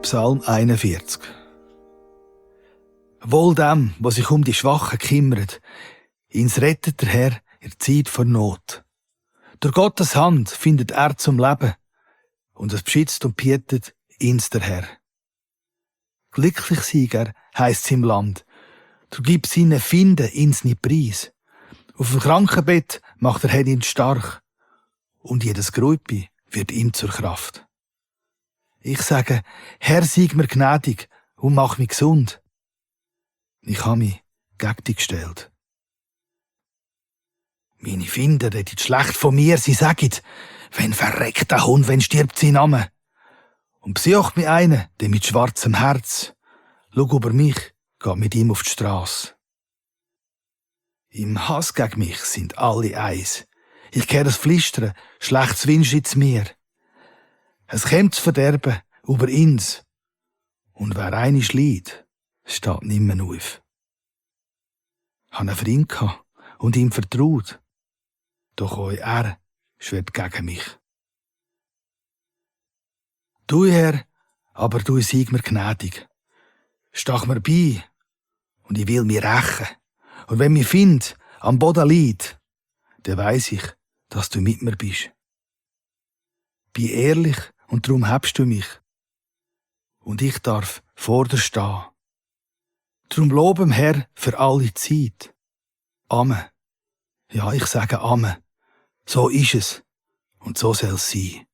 Psalm 41. Wohl dem, was sich um die Schwachen kümmert, ins rettet der Herr in der Zeit vor Not. Durch Gottes Hand findet er zum Leben, und es beschützt und bietet ins der Herr. Glücklich Sieger heisst es im Land, du gibst seinen Finden ins nicht Preis. Auf dem Krankenbett macht der Herr ihn stark, und jedes Gruppe wird ihm zur Kraft. Ich sage, Herr, sei mir gnädig und mach mich gesund. Ich habe mich gegen dich gestellt. Meine Finder reden schlecht von mir, sie sagen, wenn verreckt der Hund, wenn stirbt sein Name. Und besucht mich einer, der mit schwarzem Herz, schau über mich, geht mit ihm auf die Strasse. Im Hass gegen mich sind alle eins. Ich kehre das Flüstern, schlechtes Wünschen zu mir. Es kommt zu Verderben über ins. Und wer einig leidet, steht nimmer auf. Ich hatte einen Freund gehabt und ihm vertraut. Doch auch er schwert gegen mich. Du, Herr, aber du sei mir gnädig. Stach mir bei und ich will mich rächen. Und wenn mich Find am Boden liegt, dann weiss ich, dass du mit mir bist. Bin ehrlich und darum hebst du mich. Und ich darf vor dir stehen. Darum lobe dem Herr für alle Zeit. Amen. Ja, ich sage Amen. So ist es und so soll es sein.